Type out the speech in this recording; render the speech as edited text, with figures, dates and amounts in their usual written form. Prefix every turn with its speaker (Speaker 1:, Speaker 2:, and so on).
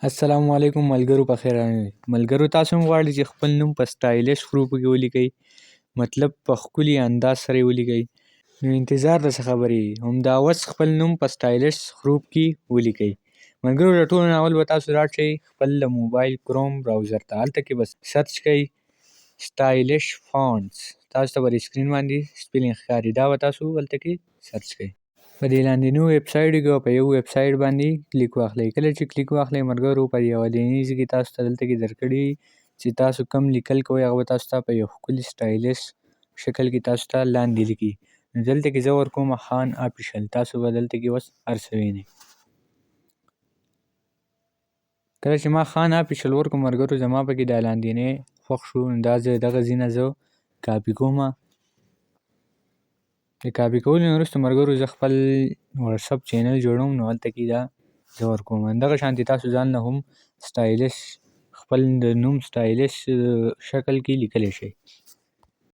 Speaker 1: السلام علیکم ملګرو، په خیر راغلئ. ملګرو، تاسو هم غواړئ چې خپل نوم په سټایلش حروفو کې ولیکئ، مطلب په ښکلي انداز سره یې ولیکئ؟ نو انتظار د څه خبرې، همدا اوس خپل نوم په سټایلش حروف کې ولیکئ. ملګرو، له ټولو نه اول به تاسو لاړ شئ خپل د موبایل کروم براوزر ته. هلته کې به سرچ کړئ سټایلش فونټس. تاسو ته به د سکرین باندې سپیلینګ ښکاري، دا به تاسو هلته کې سرچ کړئ. په دې لاندینو ویب سایټو کې په یو ویب سایټ باندې کلیک واخلئ. کله چې کلیک واخلئ ملګرو، په دې اولني ځای کې تاسو ته دلته کې درکړي چې تاسو کم لیکل کوئ، هغه به تاسو ته په یو ښکلي سټایلش شکل کې تاسو ته لاندې لیکي. نو دلته کې زه ورکوم خان افیشل. تاسو به دلته کې اوس هر څه وینئ. کله چې ما خان افیشل ورکړو ملګرو، زما پکې دا لاندینی خوښ شو. نو دا زه دغه ځای زه کاپي کوم. د کاپي کولو نه وروسته ملګرو، زه خپل واتساپ چینل جوړوم، نو هلته کې دا زه ورکوم. دغه شانتې تاسو ځان له هم سټایلش خپل د نوم سټایلش شکل کې لیکلی شئ.